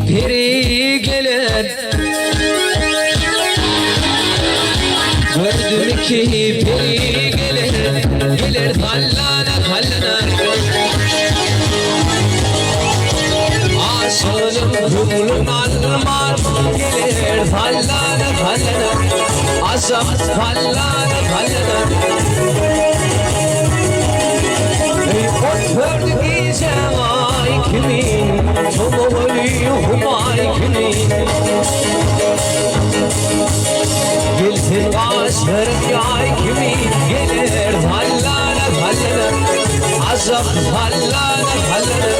peri geler. Gördüm iki peri geler. Geler sallana sallana. Aşığının köňlün alman geler sallana sallana. Aşyk sallana sallana. Ey oturdu gije ay kimin, Tomaly humay kimin. Gelsin gaşlaryn ýaý kimin, Geler sallana sallana. Aşyk sallana sallana.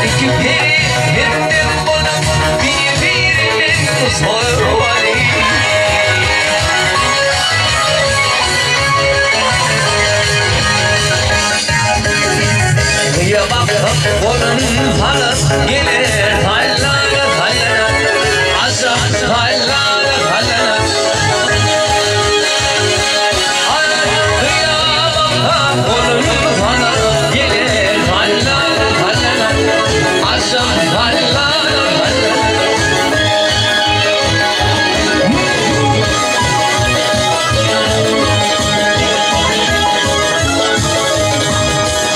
Iki peri hemdem bolup, bir-birinden sormaly. Gyýa bakyp golun salyp geler sallana sallana, aşyk sallana sallana. Gyýa bakyp golun salyp geler sallana sallana, aşyk sallana sallana.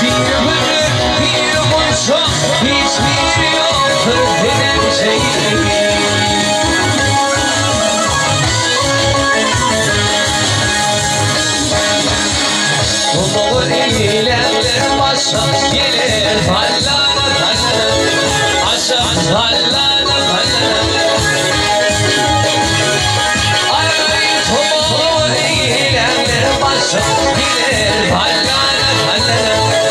Biri hüzün, biri gunça, hiç biri ýokdur senem şeýle. Tomagy eýlänler başa geler sallana sallana, aşa sallana sallana. Aý, tomagy eýlänler başa geler sallana sallana,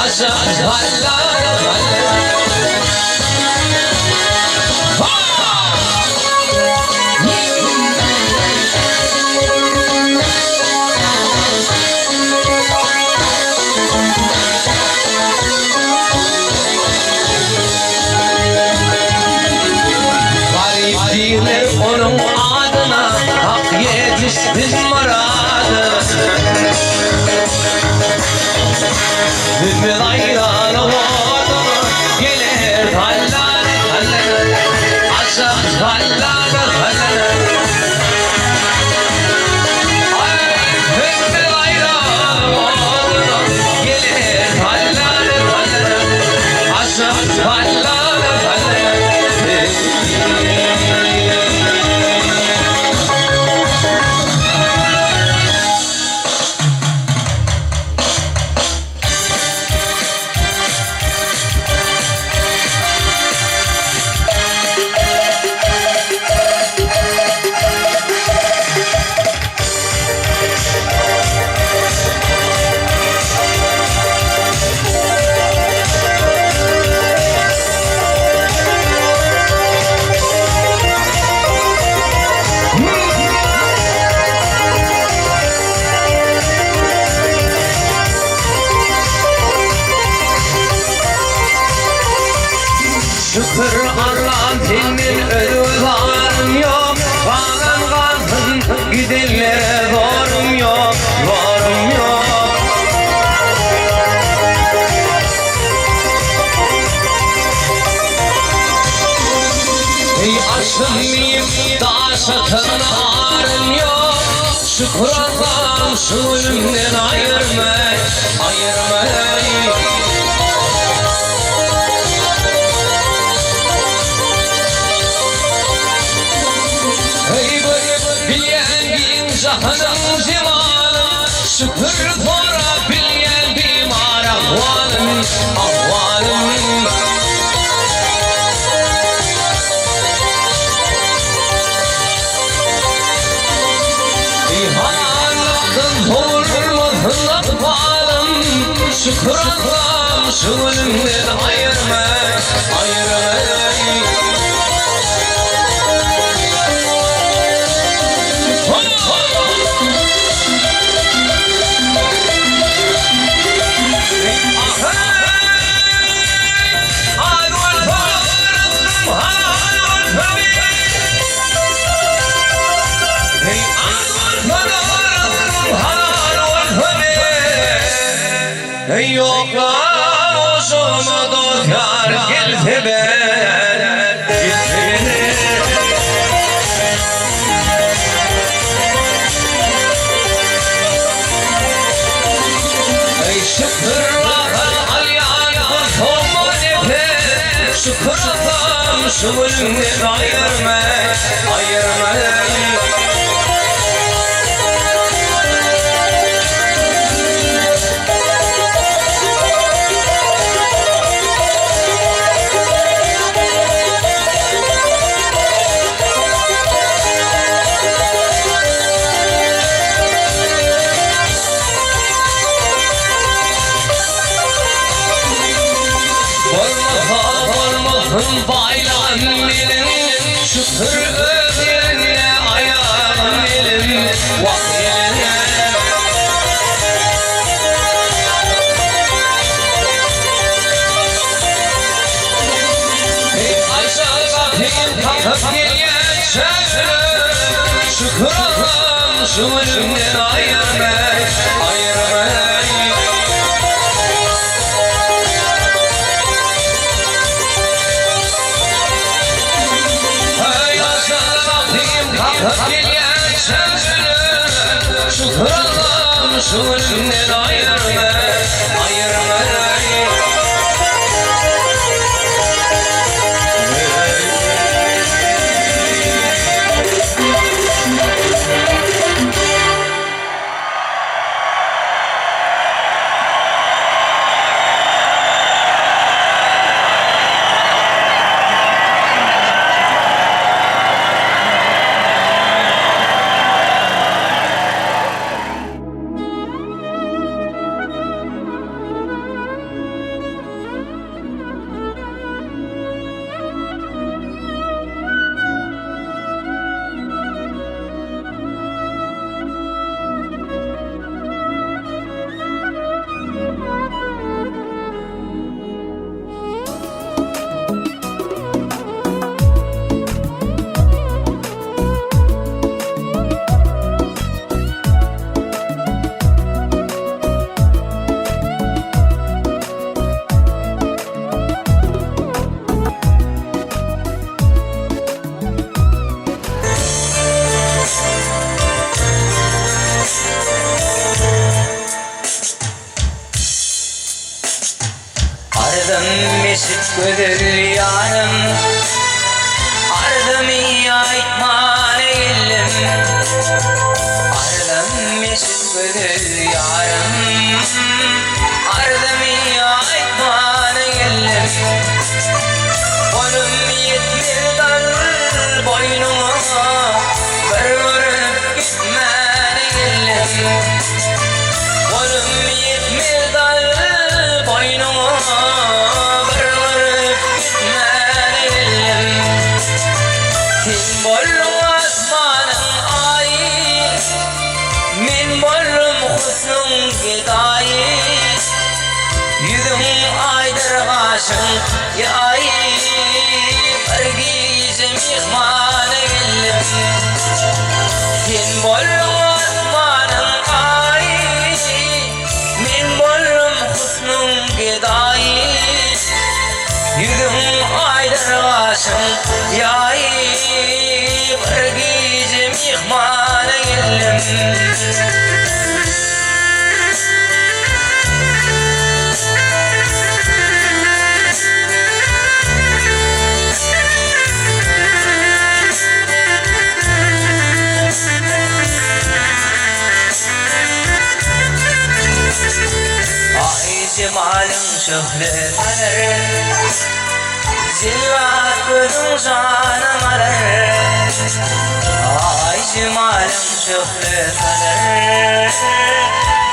aşa sallana sallana. Garyp diýler onuň adyna, Hak ýetişsin myradyna. Bilmez aýralyk oduny, Geler sallana sallana, Aşyk sallana sallana. Aý, bilmez aýralyk oduny, Geler sallana sallana, Aşyk sallana sallana. Şükür Allam senden özge zarym ýok, Galan galsyn gidenlere zorum ýok, zorum ýok. Eý aşym iýip daş atan arym ýok, Şükür Allam şu günümden aýyrmaý, aýyrmaý. Eý bir bilýän giň jahanyň jemalyn, Şükür sora bilýän bimar ahwalyn, ahwalyn. Eý halalykdan sowulmasyn ykbalym, Şükür Allam şu günümden aýyrmaý, aýyrmaý. şu günümden aýyrma, aýyrma. Bolmasa bolmasyn baýlygym meniň, Şükür öz ýerinde aýagym elim, Wah ýelim. Aýşa gapyň kakyp gelýän çäkler, Şükür Allam şu günümden aýyrma, aýyrma. Aýşa gapyň kakyp gelýän çäkler, Şükür Allam şu günümden aýyrma, aýyrma. Arzym eşit gözel ýarym, Arzymy aýtmana geldim. Arzym eşit gözel ýarym, Arzymy aýtmana geldim. Golum ýetmez dal boýnuňa, Bir görüp gitmäne geldim. Golum ýetmez dal boýnuňa, Bir görüp gitmäne geldim. Sen bolduň asmanyň aýy, Men boldum husnuň gedaýy. Ýüzüň aýdyr gaşyň ýaýy, Bir gije myhmana geldim. Sen bolduň asmanyň aýy, Men boldum husnuň gedaýy. Ýüzüň aýdyr gaşyň ýaýy, Bir gije myhmana geldim. Aý jemalyň şöhle salar, Jellat gözüň janym alar. Aý jemalyň şöhle salar,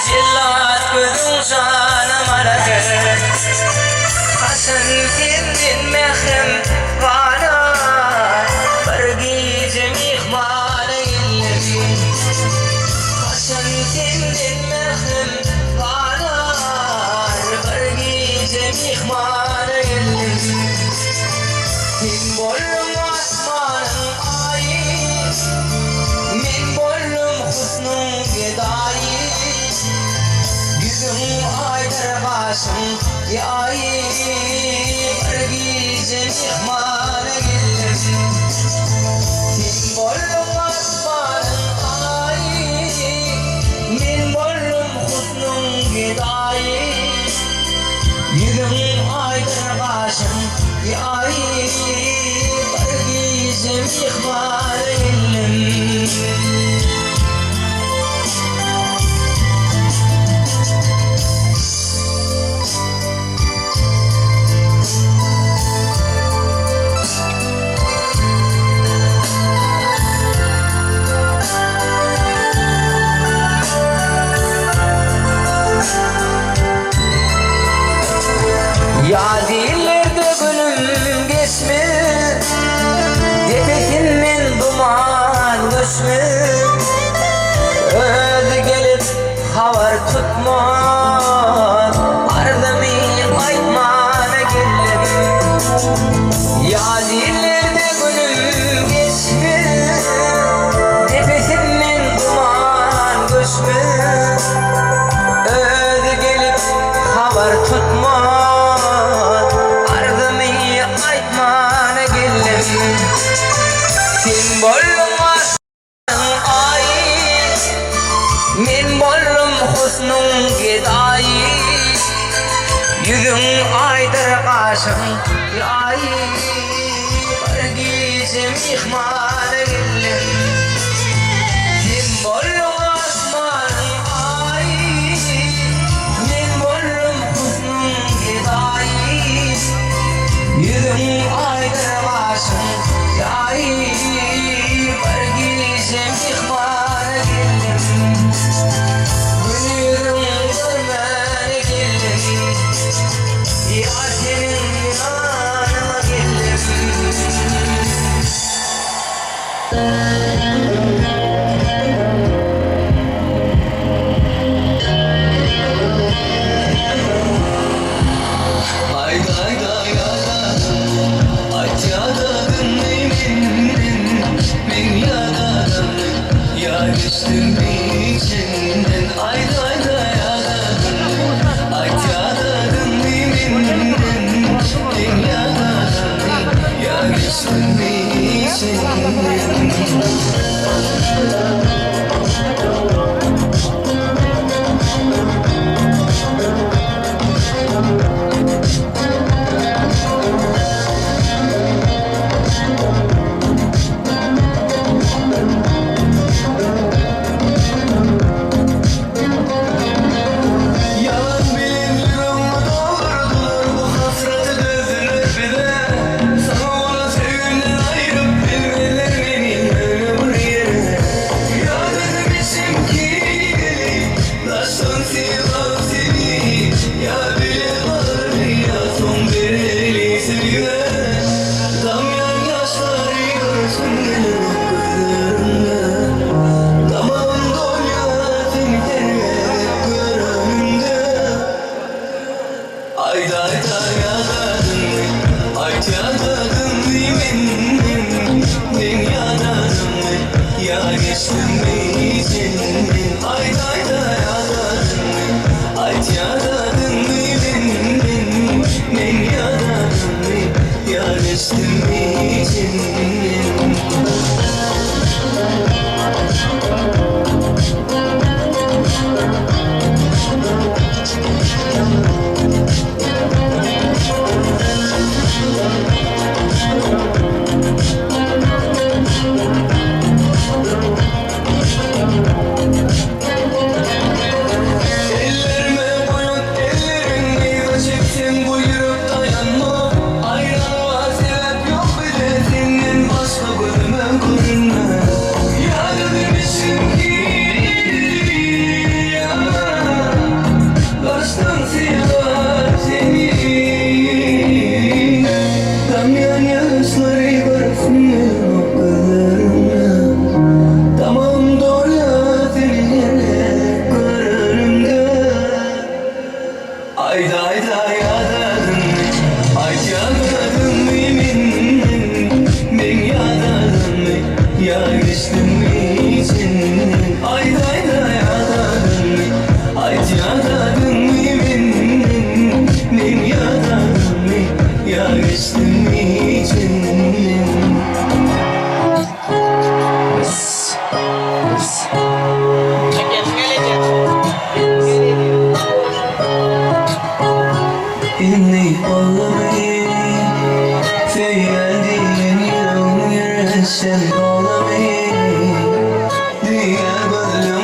Jellat gözüň janym alar. Haçan senden mährem galar, Bir gije myhmana geldim. Haçan senden mährem galar, Bir gije myhmana geldim. Sen bolduň asmanyň aýy, Men boldum husnuň gedaýy. Ýüzüň aýdyr gaşyň ýaýy, Bir gije myhmana. göçme Özi gelip habar tutmaz Arzymy aýtmana geldim Ýaz illerde günüm geçdi Nepesimden duman göçme Özi gelip habar tutmaz Arzymy aýtmana geldim Sen bolduň asmanyň aýy Men boldum husnuň gedaýy Ýüzüň aýdyr gaşyň ýaýy Bir gije myhmana geldim Sen bolduň asmanyň aýy Men boldum husnuň gedaýy Ýüzüň aýdyr gaşyň ýaýy Bir gije myhmana geldim Gün ýüzüň görmäne geldim Ýar seniň ýanyňa geldim. Aýda-aýda ýadadym, aýt ýadadyňmy menden, Men ýadadammy, ýa geçdiňmi içinden? Aýda-aýda ýadadymmy, aýt ýadadyňmy menden, Men ýadadammy, ýa geçdiňmi içinden? Ýalan bilen ýüregimi doldurdylar Bu hasraty dözdüler bize Saňa bolan söýgimden aýryp bilmezler meni ýöne bir ýere Ýadadym içim kirli Daşdan sylap seni Ýa bile galarly ýa soň bereli söýgä Damýan ýaşlary görsün gelenok gözlerimde Damagym dolýar seni her gezek görenimde Aýt aýt ýadadyňmy Aýt ýadadyňmy menden Men ýadadymmy ýa geçdimmi senden Aýt aýt ýadadyňmy Aýt ýadadyňmy menden Men ýadadymmy ýa geçdimmi senden. Ellerime goýup elleriňi Çekseň bu ýürek daýanmaz Aýralyga sebäp ýok bize Senden başga gözüme görünmez Ýa demişim ki ýa Daşdan sylar seni Damýan ýaşlary görsün gözlerimde Damagym dolýar seni her görenimde Aýda aýda ýadadymmy Aýt ýadadymmy menden Men ýadadymmy ýa geçdimmi senden Aýda aýda ýadadymmy Aýt ýadadymmy menden Men ýadadymmy ýa geçdimmi senden. Indi boldumy Söýýän diýen ýüregiň ýere sen dolumy Düýe gözli.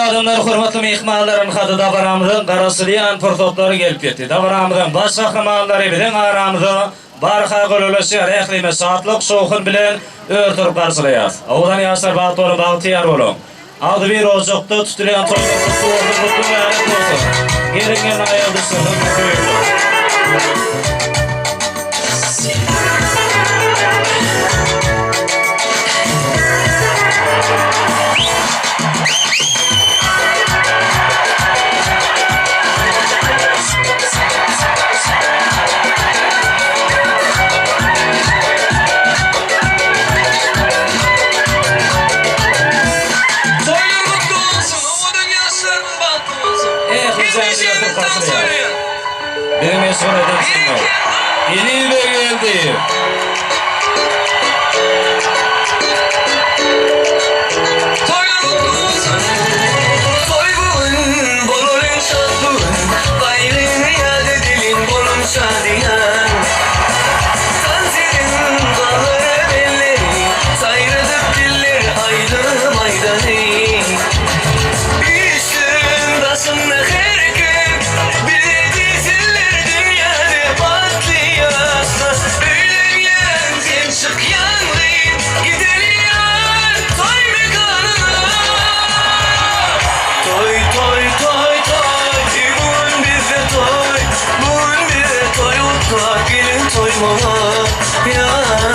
adamlar, hormatly myhmanlar, ynha-da dabaramyzyň garaşylýan pursatlary gelip ýetdi. Dabaramyzyň baş gahrymanlary biziň aramyza barha golaýlaşýar. Ählimiz şatlyk, şowhun bilen ör turup garşylaýarys. Owadan ýaşlar bagtly boluň, bagtyýar boluň! Agzybir ojakda tutulýan toýlar gutly bolsun, gutly mübärek bolsun! Geliň, gelin aýal duşuşygyň söýgüli. Toýlar gutly bolsun, owadan ýaşlaryň bagtly bolsun. Ähli janly garşylaýar. Bizi meşhur eden sungat. Eziz Beggeldiýew. Toýlar gutly bolsun. Toý bu gün, bolalyň şat bu gün, Gaýgyny ýat edeliň, boluň şadyýan. Tans ediň, galdyryp elleri, Saýradyp dilleri aýdym aýdalyň. Üýşsün daşyňda her kim, Bize diýsinler dünýäde bagtly ýaşlar. Öýlenýän sen çykýan gyz, Gideli ýar toý mekanyna. Toý toý toý toý, bu gün bizde toý, Bu gün bizde toý gutlap geliň toý maňa ýar.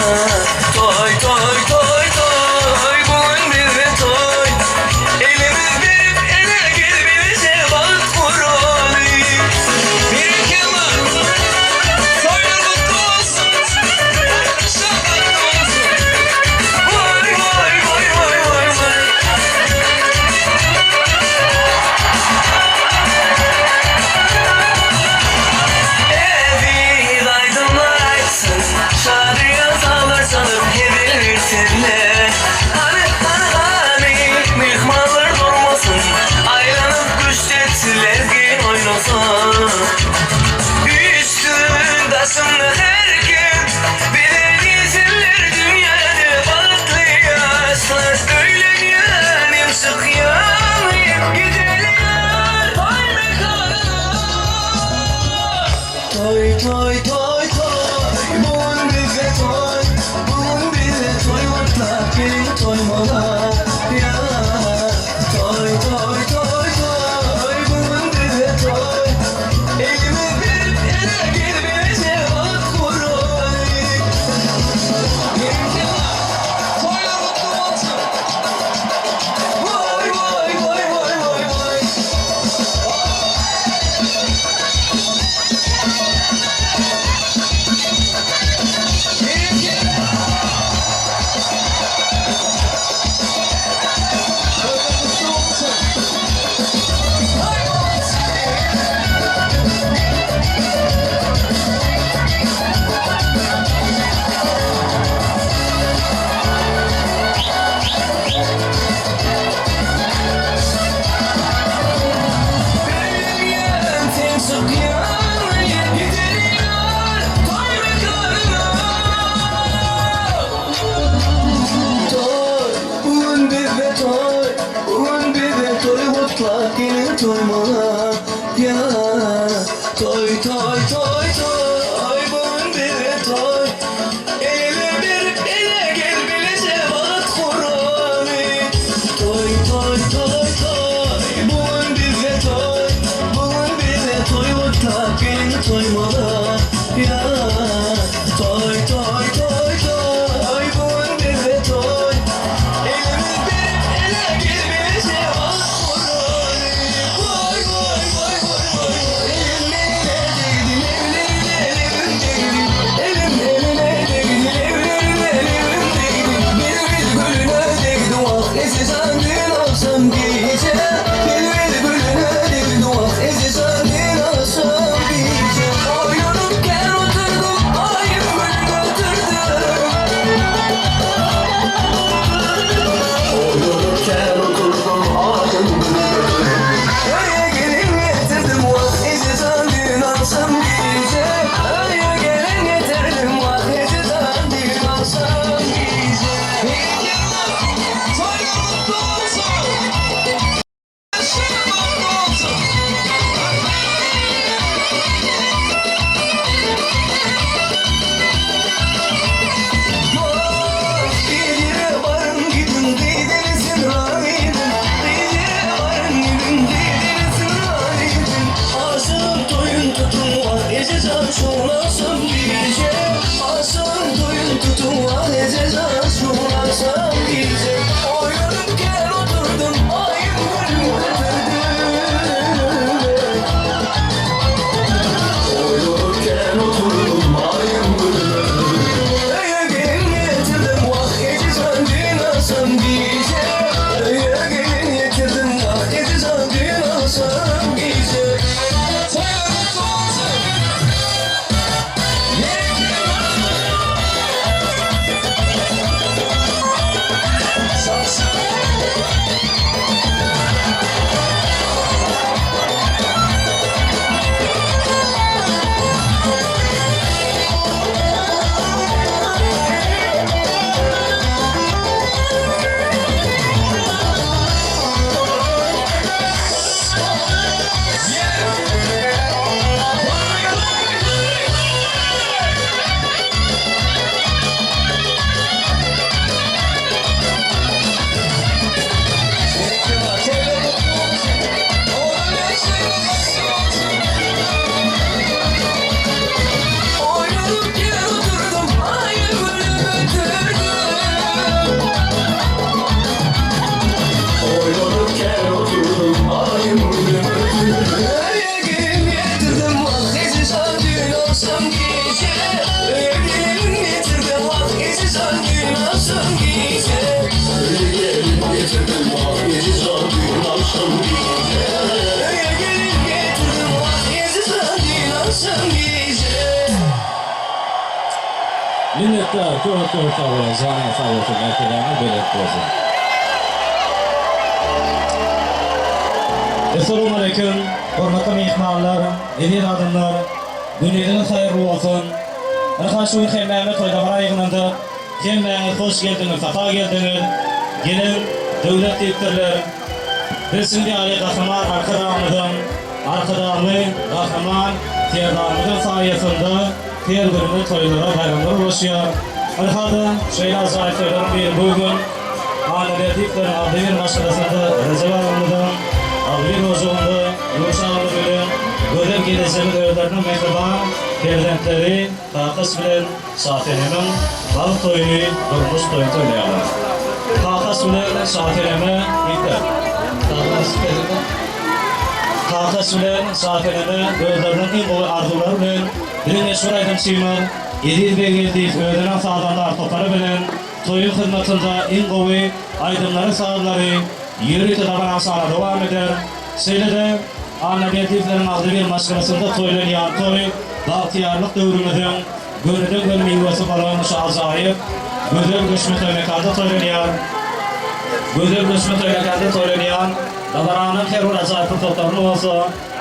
Toý toý toý toý, bu gün bizde toý, Elimiz berip ele gel bileje bagt guraly. Berekella! Toýlar gutly bolsun! Şa bagtly bolsun! Waý waý waý waý waý waý. Eziz aýdymlar aýtsyn, şadyýan sazlar çalyp hezil bersinler. Hany, hany, hany, myhmanlar durmasyn, aýlanyp küşt etsinler, geý oýnasyn. Üýşsün daşymda her kim, bize diýsinler dünýäde bagtly ýaşlar. Öýlenýän hem çykýan hem gideli ýar toý mekanyna. Toý toý toý toý, bu gün bizde toý, Bu gün bizde toý gutlap geliň toý maňa ýar. Toý toý toý toý, bu gün bizde toý, Elimiz berip ele gel bileje bagt guraly. Berekella! Toýlar gutly bolsun! Waý waý waý waý waý waý. Berekella! Toýlar gutly bolsun! Toý bolsun! Öýlenýän sen çykýan gideli ýar toý mekanyna. Toý, bu gün bizde toý, bu gün bizde toý gutlap geliň toý maňa ýar. Toý toý toý toý, bu gün bizde toý, Ele berip ele gel bileje bagt guraly. Toý toý toý toý, bu gün bizde toý, Bu gün bizde toý gutlap geliň toý maňa ýar. Toý toý toý toý, bu gün bizde toý, Elimiz berip ele gel bileje bagt guraly. Waý waý waý waý waý. Elim eline degdi, ellerine elim degdi. Elim eline degdi, ellerine elim degdi. Bilbil gülüne degdi, wah eziz dün akşam gije. Bilbil gülüne degdi, wah eziz dün akşam gije. Oýlanyp. tutun Vah Ececan şulasam gece Aslan toyun tutun Vah Ececan şulasam gece Oynanıp gel oturdum Ayım gülüm ötürdüm Oynanırken oturdum Ayım gülüm ötürdüm Öye gelin getirdim Vah Ececan düğün alsam gece Öye gelin getirdim Vah Ececan düğün alsam gece Toylar kutlu olsun. Oynanıp gel oturdum, ayı gülüm ötürdüm. Oynanıp gel oturdum, ayı gülüm ötürdüm. Öyle gelin getirdim, vah ezizan düğün olsam gece. Öyle gelin getirdim, vah ezizan düğün olsam gece. Öyle gelin getirdim, vah ezizan düğün olsam gece. Öyle gelin getirdim, vah ezizan düğün olsam gece. Minnetdar, köp köp sag boluň, janyňyz sag bolsun, mertebäňiz belent bolsun. Essalamualeýkum, hormatly myhmanlar, eziz adamlar, günüňiz haýyrly bolsun. Ynha şu gün hemmämiz toý-dabara ýygnandyk. Hemmäňiz hoş geldiňiz, sapa geldiňiz. Geliň, döwlet diýipdirler. Bilşiňiz ýaly Gahryman Arkadagymyzyň, Arkadagly Gahryman Serdarymyzyň saýasynda her günümiz toýlara, baýramlara ulaşýar. Ynha-da, şeýle ajaýyp toýlaryň biri bu gün Annaberdiýewleriň agzybir maşgalasynda Rejep agamyzyň agzybir ojagynda Ýuwaş agamyz bilen gözel gelejegimiz özleriniň mähriban perzentleri Kakyş bilen Şasenemiň bagt toýuny, durmuş toýuny toýlaýarlar. Kakaş bilen Şaseneme diýipdir. Kakaş bilen Şaseneme özleriniň iň gowy arzuwlary bilen biziň meşhur aýdymçymyz Eziz Beggeldiýew özüniň sazandar topary bilen toýuň hyzmatynda iň gowy aýdymlary, sazlary ýörite dabara-şana dowam eder. Şeýle-de Annaberdiýewleriň agzybir maşgalasynda toýlanýan toý bagtyýarlyk döwrümiziň gönüden-göni miwesi bolan şu ajaýyp gözel göçme toý mekanda toýlanýar. Gözel göçme toý mekanda toýlanýan dabaranyň her bir ajaýyp pursatlaryny bolsa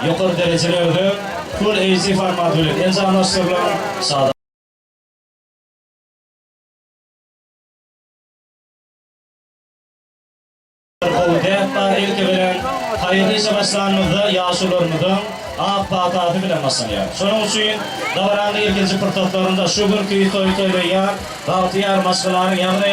ýokary derejeli özem Full HD formaty bilen enjamlaşdyrylan şada Gowy däp bar ilki bilen haýyrly işe başlanymyzda ýaşulularymyzyň ak patasy bilen başlanýar. Şonuň üçin dabaranyň ilkinji pursatlarynda şu günki toýy toýlaýan bagtyýar maşgalanyň ýagny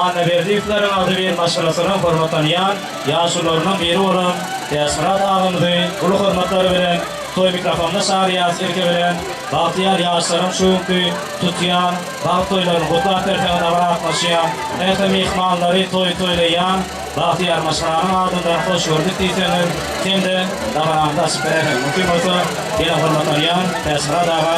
Annaberdiýewleriň agzybir maşgalasynyň hormatlanýan ýaşulularynyň biri bolan Täçmyrat agamyzy uly hormatlary bilen toý mikrofonyna çagyrýarys ilki bilen bagtyýar ýaşlaryň şu günki tutýan Bagt toýlaryny gutlap berseňiz dabara gatnaşýan ähli myhmanlary toý toýlaýan bagtyýar maşgalanyň adyndan hoş gördük diýseňiz hem-de dabaramyzy açyp berersiňiz mümkin bolsa ýene hormatlanýan Täçmyrat aga.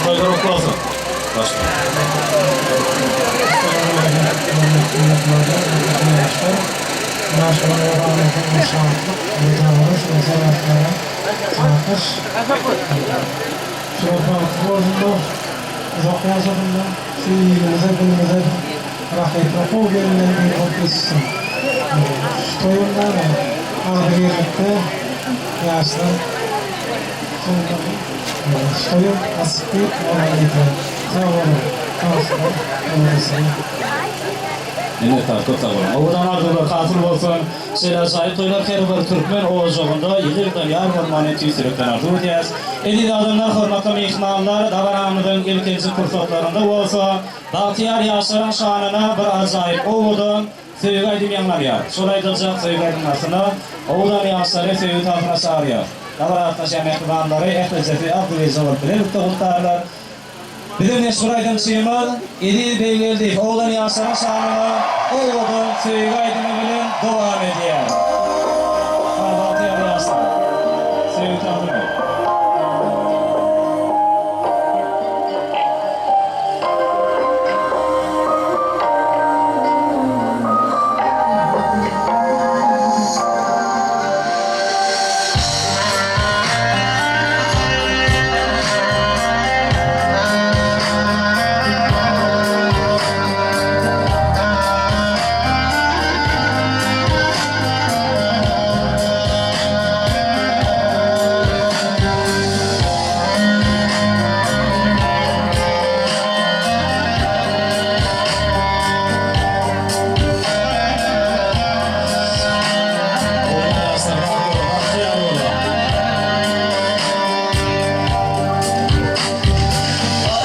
Toýlar gutly bolsun. Başla. Ýaşlar oramyzyň şatlyk we dabara şol sebäplere çakyş. Şular bagtly bolsunlar, uzak ýaşasynlar, şu ilimize, günümize rahatly gowy gelinler biri bolup ýetişsin. Şu toýam näme, agzybirlikde ýaşlar şu toýam açyk diýip oňa ýetirer. Sag boluň, tanyşyma, öwredişime. Minnetdar, köp sag boluň. Owadan arzuwlar hasyl bolsun. Şeýle ajaýyp toýlar her bir türkmen ojagynda ýygy-ýygydan ýar bolmagyny tüýs ýürekden arzuw edýäris. Eziz adamlar, hormatly myhmanlar, dabaramyzyň ilkinji pursatlarynda bolsa, bagtyýar ýaşlaryň şanyna bir ajaýyp owadan. Söýgi aýdym ýaňlanýar. Şol aýdyljak söýgi aýdymyň astyna Owadan ýaşlary söýgi tagtyna çagyrýar. Dabara gatnaşýan mähribanlary ählijesi agzybirje bolup bilelikde gutlarlar. Biziň meşhur aýdymçymyz Eziz Beýgeldiýew Owadan ýaşlaryň şanyna owadan söýgi aýdymy bilen dowam edýär. Hany bagtyýar ýaşlar, söýgi tagtyna.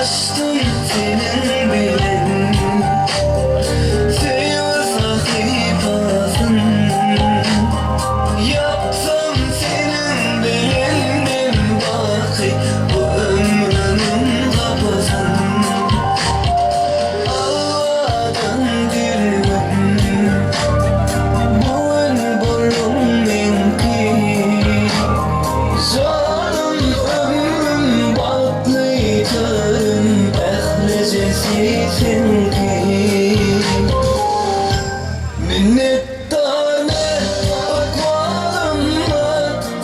Açdym seniň bilen söýgi sahypasyn. Ýapsam seniň bilen men baky bu ömrümiň gapysyn. Alladan dilegim bu gün bolduň meňki. Janym ömrüm bagtly törüm ählijesi seňki. Minnetdar men ykbalyma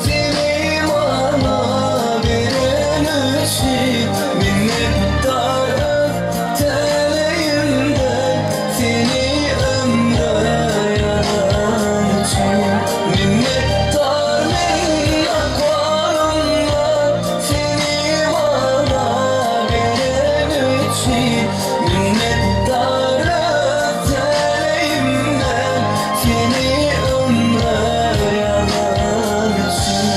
seni maňa beren üçin. Minnetdar öz täleýimden seni ömre ýazan üçin. Minnetdar men ykbalyma seni maňa beren üçin. Minnetdar öz täleýimden seni ömre ýazan üçin.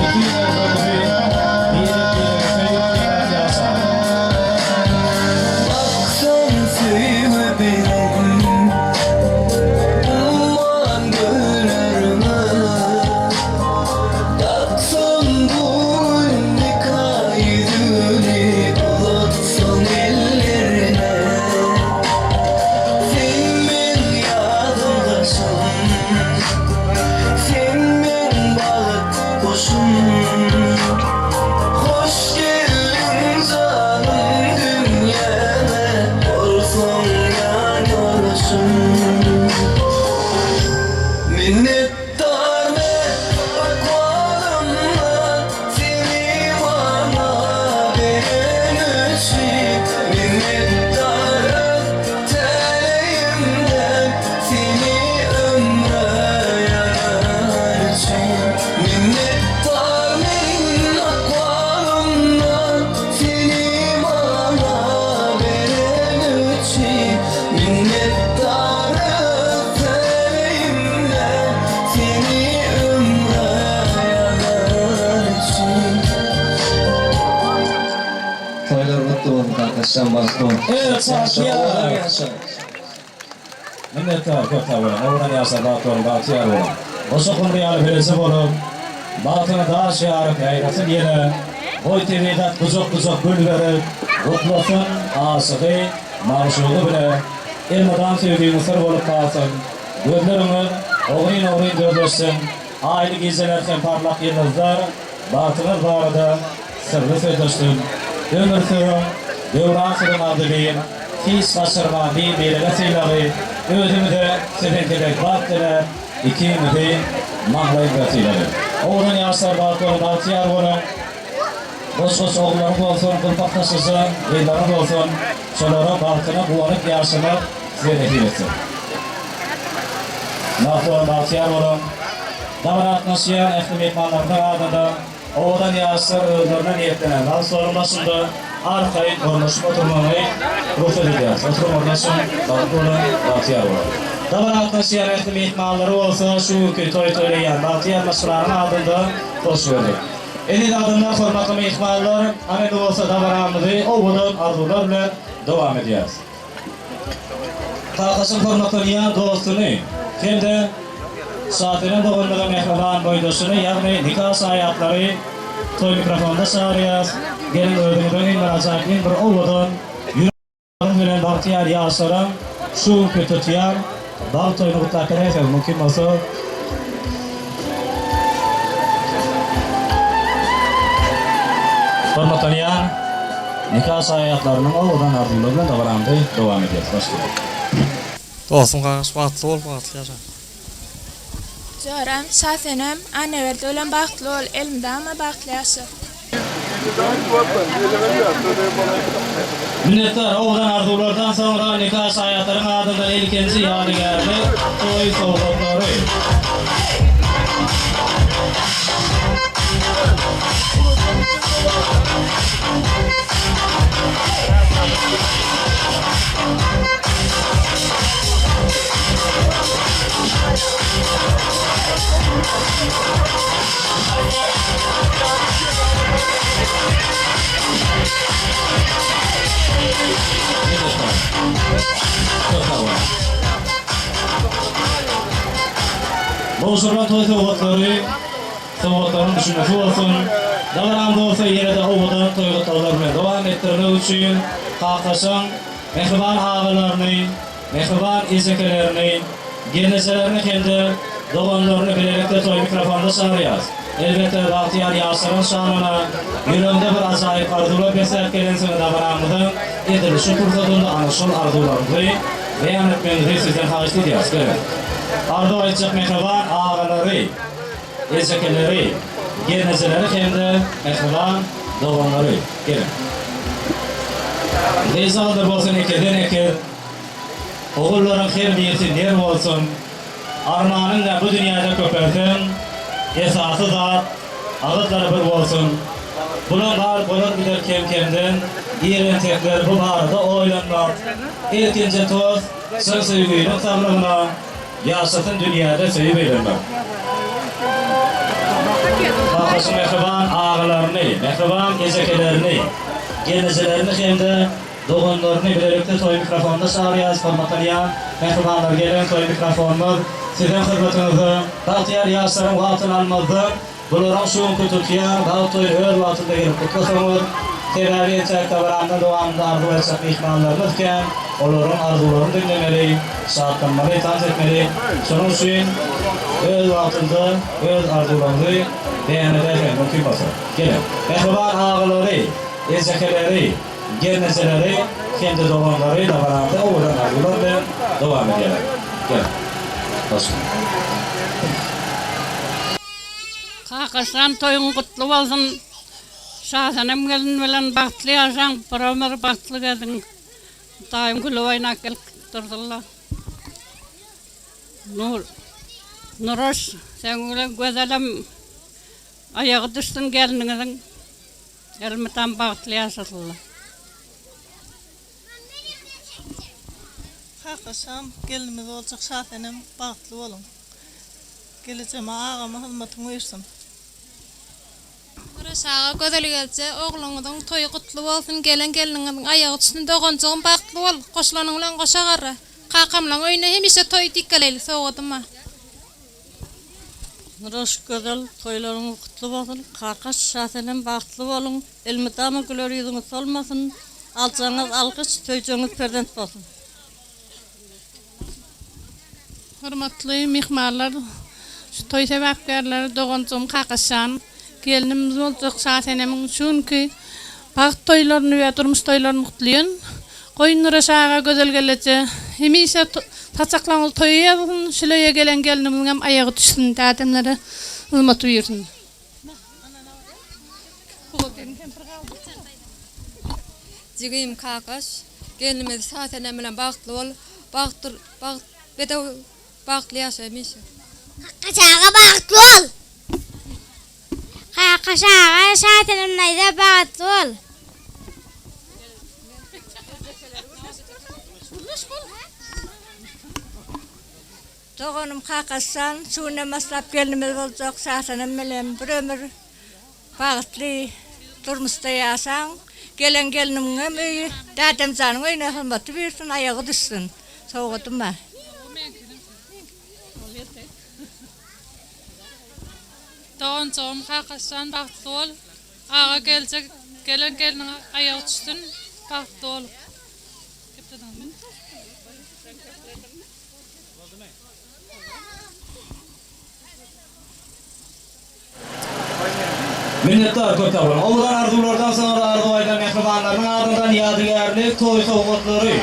Bütin ömrümizi birek-birege söýüp ýaşalyň. Baksam söýme benim Umman gölerime Taksam bu nika yüzüğünü Uzatsam ellerine Sen men ýadymdaşym Sen men bagyt guşum Hoş geldiň janym dünýäme Bolsaň ýan ýoldaşym. Minnetdar men ykbalyma Seni maňa beren üçin. Minnetdar öz täleýimden Seni ömre ýazan üçin. Minnetdar men ykbalymdan Seni maňa beren üçin. Minnetdar öz täleýimden Seni ömre ýazan üçin. Toýlar gutly bolsun kakaşjan bagtly bol. Evet, Ýaşa, owadan bagtyýar. ýaşa. Minnetdar, köp sag boluň. Owadan ýaşlar bagtly boluň, bagtyýar boluň. Goşa gumry ýaly birinji bolup, bagtyny daş ýaryp ýaýrasyn ýene. Goý tebigat gujak-gujak gül berip, gutlasyn aşygy, magşugy bile. Elmydam söýgiňiz syr bolup galsyn. Gözleriňiz ogryn-ogryn gözleşsin. Aýly gijeler hem parlak ýyldyzlar bagtyňyz barada syrly sözleşsin. Ömür sürüň, döwran sürüň agzybir, hiç gaçyrman bir-birege sylagy, özümize siziňkidek bagt diläp, ikiňizi maňlaýyňyza sylaly. Owadan ýaşlar bagt boluň, bagtyýar boluň. Goş-goş ogullaryňyz bolsun, gulpak taşyja gyzlaryňyz bolsun, şolara bagtyna guwanyp ýaşamak size nesip etsin. Bagt boluň, bagtyýar boluň. Dabara gatnaşýan ähli myhmanlarymyzyň adynda owadan ýaşlar özlerine niýetlenen nal stoluň başynda arkaýyn ornaşyp oturmagyny rugsat edýäris. Oturyň ornaşyň, bagtly boluň, bagtyýar boluň. Dabara gatnaşýan ähli myhmanlary bolsa şu günki toý toýlaýan bagtyýar maşgalanyň adynda hoş gördük. Eziz adamlar, hormatly myhmanlar, ana indi bolsa dabaramyzy owadan arzuwlar bilen dowam edýäris. Kakasyň hormatlanýan dostuny hem-de Şasenem doganymyzyň mähriban boýdaşyny, ýagny nika şaýatlary toý mikrofonda çagyrýas. Geliň özüňiziň iň bir ajaýyp, iň bir owadan, ýüregiňiz bilen bagtyýar ýaşlaryň şu günki tutýan bagt toýuny gutlap beräýseňiz mümkin bolsa. Hormatlanýan nika şaýatlarynyň owadan arzuwlary bilen dabaramyzy dowam edýäris. Başlaýarys. Dostum Garaş bagtly bol bagtly ýaşa. Joram, Şasenem, Annaberdi bilen bagtly bol, elmydama bagtly ýaşa. Minnetdar owadan arzuwlardan soňra nika şaýatlaryň adyndan ilkinji ýadygärlik toý sowgatlary. Gowşurylan toý sowgatlary sowgatlaryň düşünmesi bolsun. Dabaramyzy bolsa ýene-de owadan toý gutlaglar bilen dowam etdirmek üçin kakdaşyň mähriban agalaryny, Mähriban ejekelerini, gelnejelerini hem-de doganlaryny bilelikde toý mikrofonda çagyrýarys. Elbetde, bagtyýar ýaşlaryň şanyna ýüreginde bir ajaýyp arzuwlar besläp gelensiňiz dabaramyzyň edil şu pursadynda ana şol arzuwlaryňyzy beýan etmegiňizi sizden haýyşt edýäris. Geliň. Arzuw aýtjak mähriban agalary, ejekeleri, gelnejeleri hem-de mähriban doganlary. Geliň. Gyzjagazlar bolsun ekizden ekiz. Ogullaryň her birisi ner bolsun. Armanyň nä bu dünýäde köpelsin. Esasy zat, agyzlary bir bolsun. Bulam bar bolar gider kem-kemden. Irentekler bu barada oýlanmaz. Ilkinji tost çyn söýginiň saglygyna. Ýaşasyn dünýäde söýüp eýlenmek. Kakasy mähriban agalaryny, mähriban ejekelerini, gelnejelerini hem-de doganlaryny bilelikde toý mikrofonuna çagyrýarys. Hormatlanýan mähribanlar geliň toý mikrofonymyz siziň hyzmatyňyzda. Bagtyýar ýaşlaryň wagtyny almazdan Bularyň şu günki tutýan bagt toýuny öz wagtynda gelip gutlasaňyz, sebäbi entäk dabaramyzyň dowamynda arzuw etjek myhmanlarymyz kän, olaryň arzuwlaryny diňlemeli, şatlanmaly, tans etmeli. Şonuň üçin öz wagtynda öz arzuwlaryňyzy beýan edäýseňiz mümkin bolsa. Geliň, mähriban agalary, ejekeleri, gelnejeleri hem-de doganlary dabaramyzy owadan arzuwlar bilen dowam edýärler. Geliň. Hoş. Kakajan toýuň gutly bolsun Şasenem gelin bilen bagtly ýaşaň bir ömür bagtly geziň Hudaýym gülüp oýnap gelip dursunla Nur Nuraş seň bilen Gözelem aýagy düşsün gelniňiziň elmydam bagtly ýaşasynlar. Kakaşam gelnimiz boljak Şasenem bagtly boluň. Gelejema agama hyzmatyň buýrsyn. Gyraş aga Gözel gelje ogluňyzyň toýy gutly bolsun gelen gelniňiziň aýagy düşsün doganjygym bagtly bol goşulanyň bilen goşa garra kakamlaň öýüne hemişe toý diýip geleýli sowgadym bar. Gyraş Gözel toýlaryňyz gutly bolsun Kakaş Şasenem bagtly boluň elmydama güler ýüzüňiz solmasyn aljaňyz alkyş söýjegiňiz perzent bolsun. Hormatly myhmanlar, şu toý sebäpkärleri doganjygym Kakaşjan, gelnimiz boljak Şasenemiň şu günki bagt toýlaryny we durmuş toýlaryny gutlaýan. Goý Nuraş aga, Gözel gelneje hemişe saçaklaryňyz toýa ýazylsyn, şul öýe gelen gelnimiziňem aýagy düşsün, dädemlere hyzmaty buýursyn. Jigim Kakaş, gelnimiz Şasenem bilen bagtly bol, bagtdyr, bagt, bedew bagtly ýaşa hemişe. Kakaş aga bagtly bol. Kakaş aga Şasenem daýza bagtly bol. Doganym Kakaşjan şu günden başlap gelnimiz boljak Şasenem bilen bir ömür bagtly durmuşda ýaşaň. Gelen gelnimiňem öýi dädemjanyň öýüne hyzmaty buýursyn aýagy düşsün. Sowgadym bar. Doganjygym Kakaşjan bagtly bol. Aga geljek gelen gelniň aýagy düşsün bagtly bol. Minnetdar köp sag boluň. Owadan arzuwlardan soňra arzuw aýdan mähribanlarynyň adyndan ýadygärlik toý sowgatlary.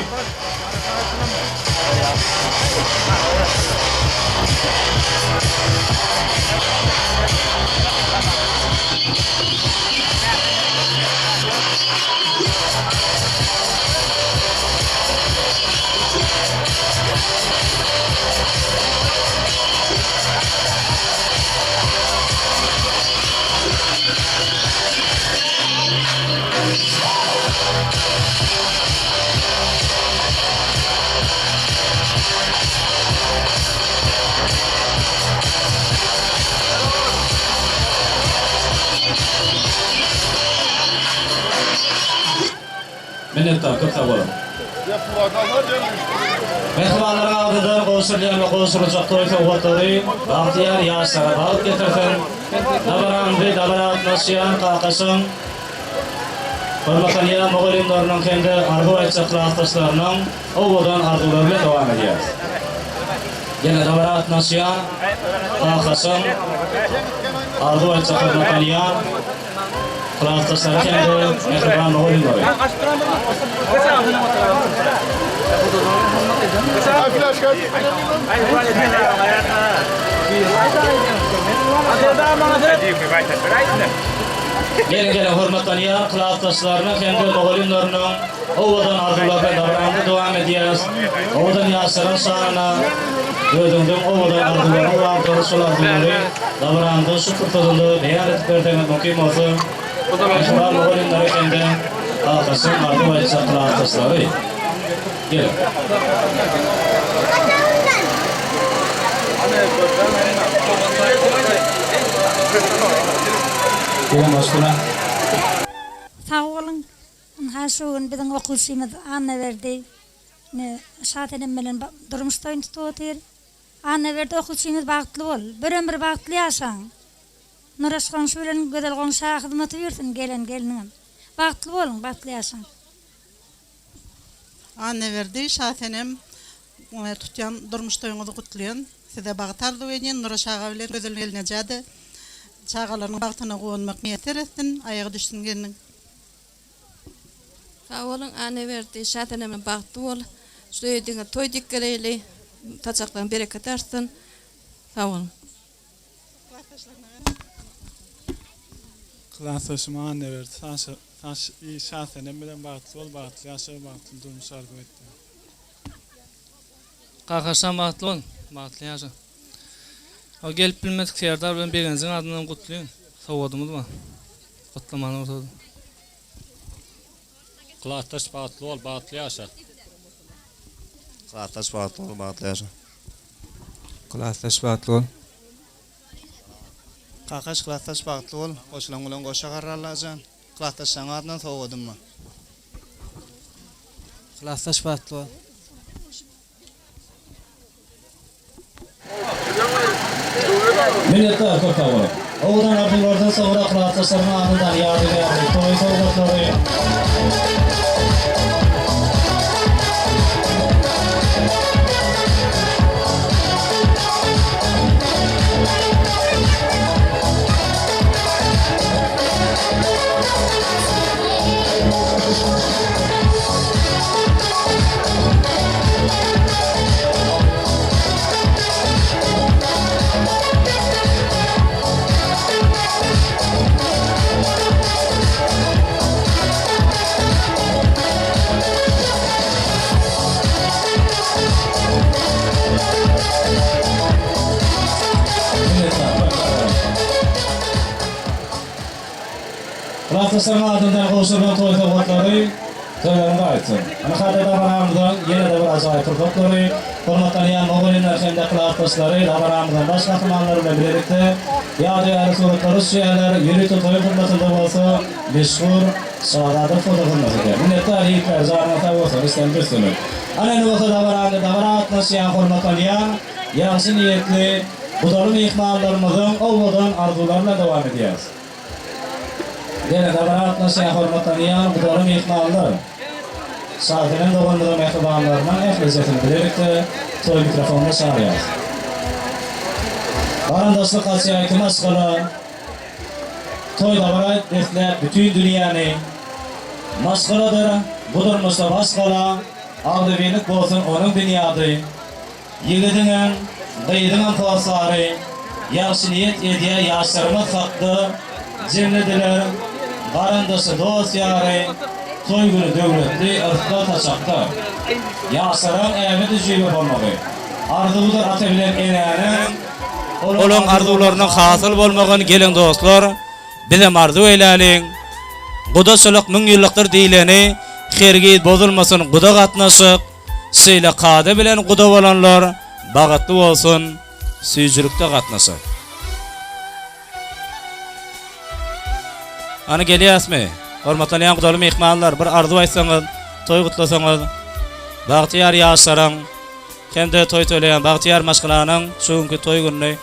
Minnetdar, köp sag boluň. Mähribanlaryň adyndan gowşurylýan we gowşuryljak toý sowgatlary bagtyýar ýaşlara bagt getirsin. Dabaramyzy dabara gatnaşýan kakaşyň, hormatlanýan mugallymlarynyň hem-de arzuw aýtjak klasdaşlarynyň owadan arzuwlary bilen dowam edýäris. Ýene dabara gatnaşýan kakaşyň, arzuw aýtjak hormatlanýan Klasdaşlary hem-de mähriban mugallymlary. Geliň geliň hormatlanýan klasdaşlarynyň hem-de mugallymlarynyň owadan arzuwlary bilen dabaramyzy dowam edýäris. Owadan ýaşlaryň şanyna özüňiziň owadan arzuwlaryňyz bardyr, şol arzuwlary Dabaramyzyň şu pursadynda beýan edip berseňiz mümkin bolsa, mähriban mugallymlary hem-de kakaşyň arzuw aýtjak klasdaşlary. Geliň. Geliň maşgala. Sag boluň. Ynha şu gün biziň okuwçymyz Annaberdi ine Şasenem bilen durmuş toýuny tutup otyr. Annaberdi okuwçymyz bagtly bol. Bir ömür bagtly ýaşaň. Nuraş goňşy bilen Gözel goňşa hyzmaty buýursyn gelen gelniňem. Bagtly boluň, bagtly ýaşaň. Annaberdi Şasenem tutýan durmuş toýuňyzy gutlaýan. Size bagt arzuw edýän. Nuraş aga bilen Gözel gelnejä-de çagalarynyň bagtyna guwanmak miýesser etsin. Aýagy düşsün gelniň. Sag boluň Annaberdi Şasenemem bagtly bol şu öýdiňe toý dik geleýli saçaklaryň bereketi artsyn sag boluň. Klasdaşym Annaberdi Saşa Şasenem bilen bagtly bol bagtly ýaşa bagtly durmuş arzuw etýän. Kakaşjan bagtly bol, bagtly ýaşa. Gelip bilmedik Serdar bilen Begenjiň adyndan gutlaýyn. Sowgadymyz bar. Gutlamany rugsat. Klasdaş bagtly bol bagtly ýaşa. Klasdaş bagtly bol bagtly ýaşa. Klasdaş bagtly bol. Kakaş klasdaş bagtly bol goşulan bilen goşa garry Allajan klasdaşlaň adyndan sowgadym bar. Klasdaş bagtly bol. Minnetdar köp sag boluň. Owadan arzuwlardan soňra klasdaşlaryň adyndan ýadygärlik toý sowgatlary. Klasdaşlaryň adyndan gowşurylan toý sowgatlary toýlaryňyza aýtsyn. Ynha-da dabaramyzyň ýene-de bir ajaýyp pursatlary, hormatlanýan mugallymlar hem-de klasdaşlary dabaramyzyň baş gahrymanlary bilen bilelikde ýadygärlik suratlara düşýärler, ýörite toýuň hyzmatynda bolsa meşhur Şazada foto hyzmat edýär. Minnetdar ýigitler, janyňyz sag bolsun, işleriňizde üstünlik. Ana indi bolsa dabaramyza dabara gatnaşýan hormatlanýan ýagşy niýetli gudaly myhmanlarymyzyň owadan arzuwlary bilen dowam edýäris. Gele dabara gatnaşýan hormatlanýan gudaly myhmanlar, Şasenem doganymyzyň mähribanlarynyň ählijesini bilelikde toý mikrofonyna çagyrýarys. Garyndaşlyk açýar iki maşgala, toý dabara besläp bütin dünýäni. Maşgaladyr bu durmuşda baş gala, agzybirlik bolsun onuň binýady. Ýigidiňem, gyzyňam hossary, Ýagşy niýet edýär ýaşlarymyz hakda, Jemlediler garyndaşy, dost-ýary, Toý güni döwletli yrsga saçakda. Ýaşlaryň äbe düjübe bolmagy, Arzuwydyr ata bilen enäniň, Olaň arzuwlarynyň hasyl bolmagyny geliň dostlar, bizem arzuw eýläliň. Gudaçylyk müňýyllykdyr diýleni, hergiz bozulmasyn guda gatnaşyk. Şeýle kada bilen guda bolanlar bagytly bolsun süýjülikde gatnaşyp. Hany gelýäsmi? Hormatlanýan gudaly myhmanlar bir arzuw aýtsaňyz, toý gutlasaňyz, bagtyýar ýaşlaryň hem-de toý toýlaýan bagtyýar maşgalanyň şu günki toý gününi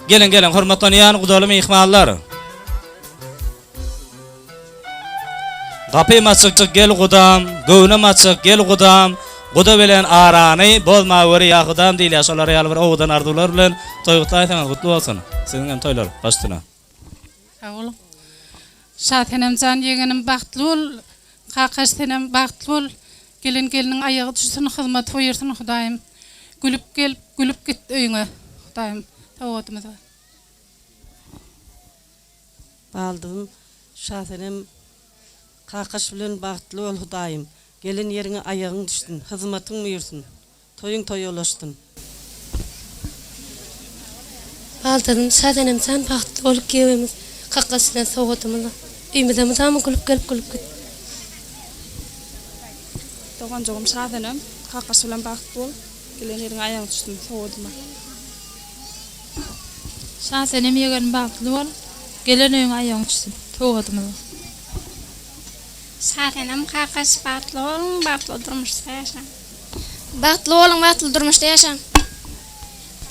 Geliň geliň hormatlanýan gudaly myhmanlar. Gapym açyk gel gudam, göwnüm açyk gel gudam, guda bilen arany bozmaweri ýa hudam diýilýär. Şolar ýaly bir owadan arzuwlar bilen toý gutlaýsaňyz gutly bolsun. Siziň hem toýlar baş üstüne. Sag boluň. Şasenemjan ýegenim bagtly bol, Kakaş senem bagtly bol, gelen gelniň aýagy düşsün hyzmat buýursyn Hudaýym. Gülüp gel, gülüp git öýüňe Hudaýym. Sowgadymyz bar. Baldym Şasenem Kakaş bilen bagtly bol Hudaýym gelen ýeriňe aýagyň düşsün hyzmatyň buýursyn toýuň toýa ulaşsyn. Baldym Şasenem jan bagtly bol giýewimiz Kakaş bilen sowgadymyz bar öýmüze mydama gülüp gelip gülüp git. Doganjygym Şasenem Kakaş bilen bagtly bol gelen ýeriňe aýagyň düşsün sowgadym bar. Şasenem ýegenim bagtly bol, gelen öýüňe aýagyň düşsün. Sowgadymyz bar. Şasenem kakaş bagtly boluň bagtly durmuşda ýaşaň. Bagtly boluň bagtly durmuşda ýaşaň.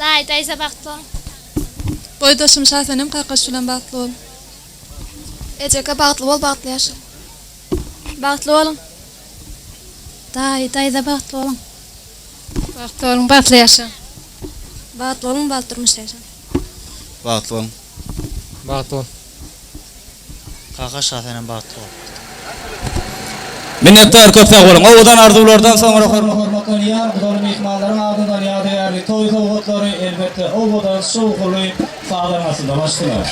Daýy daýza bagtly boluň. Boýdaşym Şasenem kakaş bilen bagtly bol. Ejeke bagtly bol bagtly ýaşa. Bagtly boluň. Daýy daýza bagtly boluň. Bagtly boluň bagtly ýaşaň. Bagtly boluň bagtly durmuşda ýaşaň. Bagtly boluň. Bagtly bol. Kaka şa senem bagtly bol. Minnetdar köp sag boluň. Owadan arzuwlardan soňra hormatlanýan gudaly myhmanlaryň adyndan ýadygärlik toý sowgatlary elbetde owadan şowhunly sazyň astynda başdylar.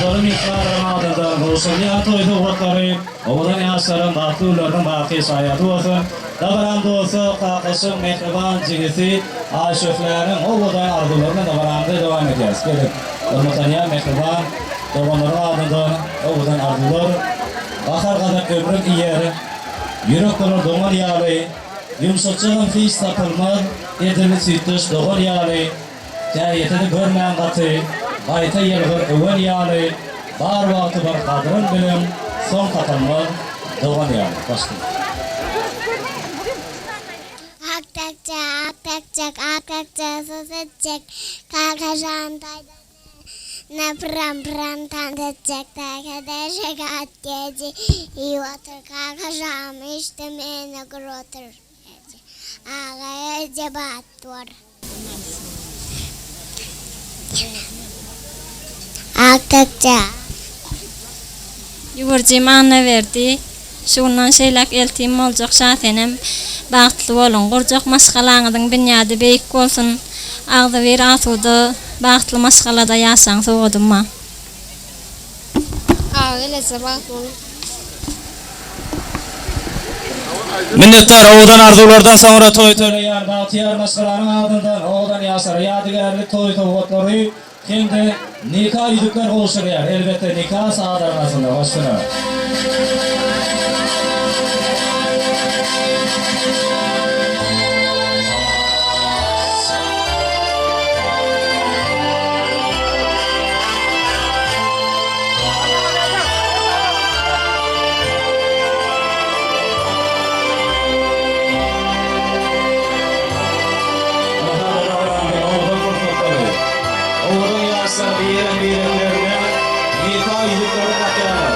Gudaly myhmanlaryň adyndan gowşurylýan toý sowgatlary owadan ýaşlaryň bagtly günleriniň baky şaýady bolsun. Dabaran dosty, kakaşyň mähriban jigisi Aýşöhläniň owadan arzuwlary bilen dabaramyzy dowam edýäris. Gelin, hormatlanýan mähriban doganlaryň adyndan owadan arzuwlar. Gahar-gazap ömrüň iýer, Ýürek bolar doňan ýaly, Ýumşatjagam hiç tapylmaz, Edil süýtdeş dogan ýaly. Käýetini görmän gaty, Gaýta ýylgyr öwen ýaly, Bar wagty bir gadryn biliň, Soň tapylmaz dogan ýaly. Başda. Ak tekje, ak tekjek, ak tekje sus etjek, Kaka jan taýdan pyram pyram tans etjek, Täke deşek at geji iýip otyr, Kaka şamy içdi, meni gur otyr. Aga. Eje bagtly bol. Ak tekje. Ýüwürjim Annaberdi, şu günden şeýläk eltim boljak Şasenem, bagtly boluň, gurjak maşgalaňyzyň binýady beýik bolsun, agzybir asuda bagtly maşgalada ýaşaň sowgadym bar. Agel eje bagtly boluň. Minnetdar owadan arzuwlardan soňra toý toýlaýan bagtyýar maşgalanyň adyndan owadan ýaşlara ýadygärlik toý sowgatlary hem-de nika ýüzükler gowşurýar. Elbetde nika sadalgasynda hoşguna. Owadan ýaşlar birek-bireklerine nika ýüzükleri dakýarlar.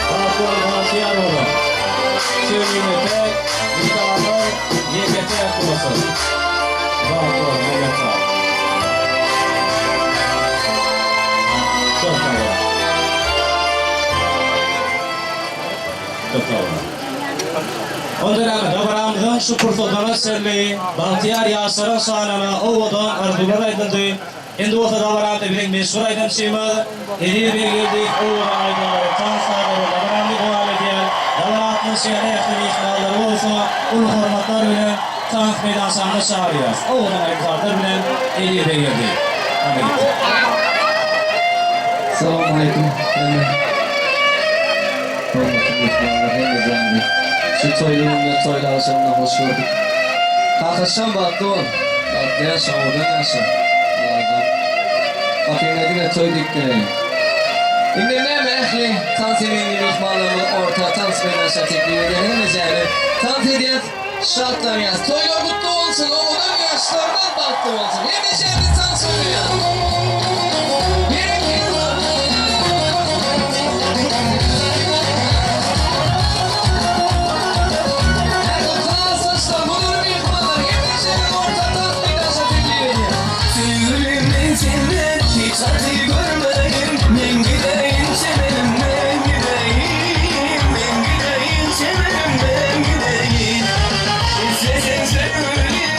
Bagtly bagtyýar boluň. Söýgüňe täk, nikalar ýeke-täk bolsun. Bagtly boluň, minnetdar. Köp sag boluň. Köp sag boluň. Onda näme, dabaramyzyň şu pursadyna çenli bagtyýar ýaşlaryň şanyna owadan arzuwlar aýdyldy. Indi bolsa dabaramyzy biziň meşhur aýdymçymyz Eziz Beggeldiýew owadan aýdymlary, tans sazlary dabaramyzy dowam edýär. Dabara gatnaşýan ähli myhmanlary bolsa uly hormatlar bilen tans meýdançamyza çagyrýarys. Owadan aýdym-sazlar bilen Eziz Beggeldiýew. Hany gitdik. Salowmaleýkim hemme hormatly myhmanlar hemme janly. Şu toýly günde toýly agşamda hoş gördük. Kakaşjan bagtly bol. Bagtly ýaşa owadan ýaşa. Allajan. Gapyňda diňe toý dikdireýin. Indi näme ähli tans eminli myhmanlarymyzy orta tans meýdança teklip edýän hemmejäni tans edýäs şatlanýas. Toýlar gutly bolsun owadan ýaşlarymyz bagtly bolsun hemmejämiz tans oýnaýas. Berekella. Söýgülim men senden hiç aty görmedim Men gideýin çemenim men gideýin Men gideýin çemenim men gideýin Isleseň söýgülim.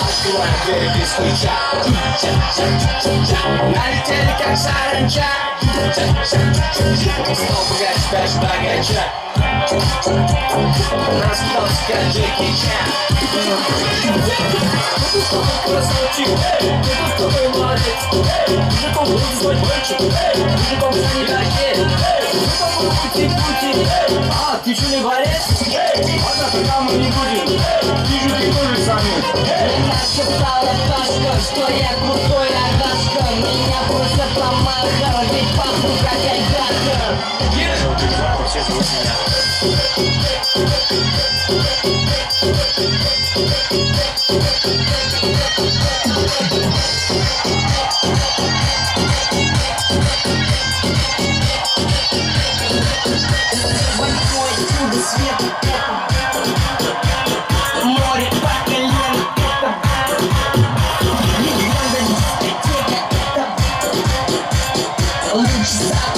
Открывай дверь без ключа. Налетели как саранча. Стал богаче, даже богаче. Раскидался как Джеки Чан. Красавчик, ты такой молодец. Мужиком буду звать мальчик, мужиком станет Пути, пути, а, ты что не борец? Ладно, тогда мы не будем. Вижу, ты тоже самец. Нашептала Пашка, что я крутой агашка. Меня просят помахар, ведь пахну как айдаһар. Все зовут меня. Восьмое чудо света это море по колено, это легенда дискотека, это лучший сад,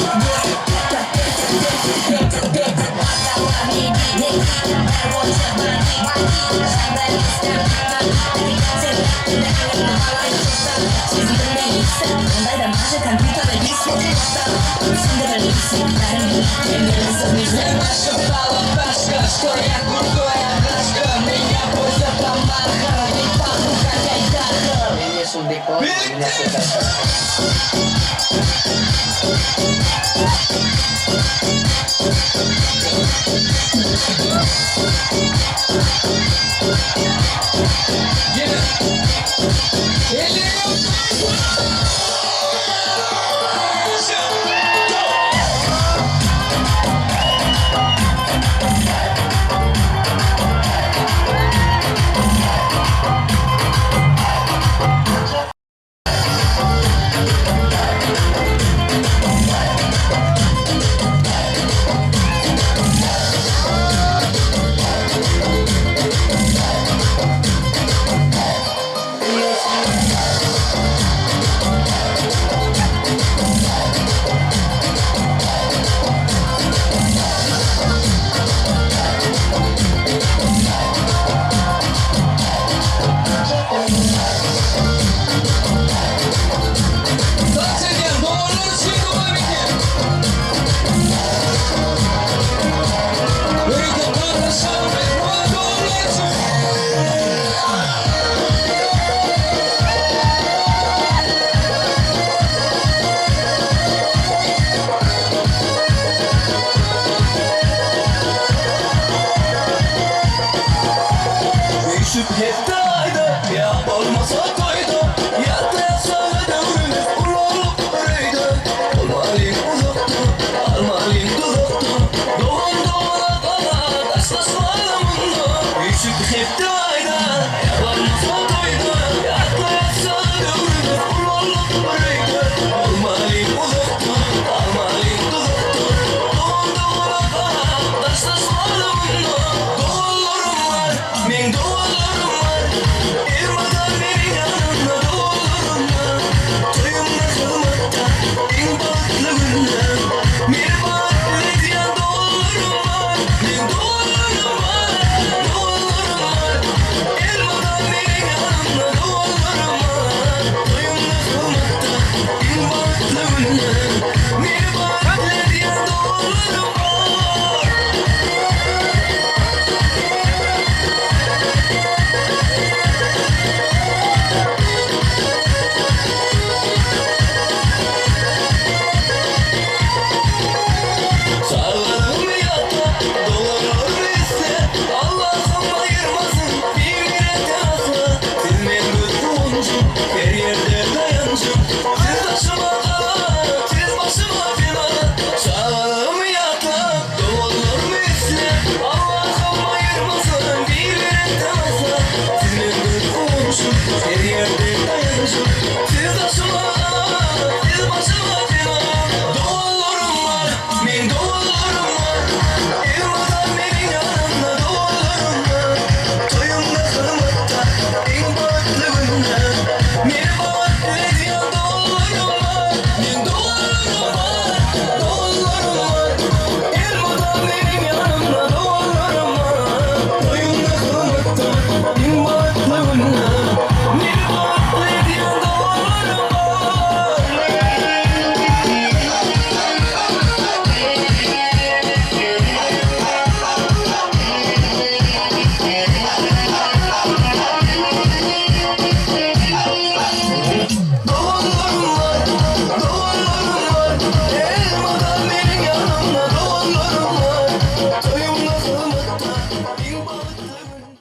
Нашептала Пашка, что я крутой агашка. Меня просят помахар, ведь пахну как айдаһар.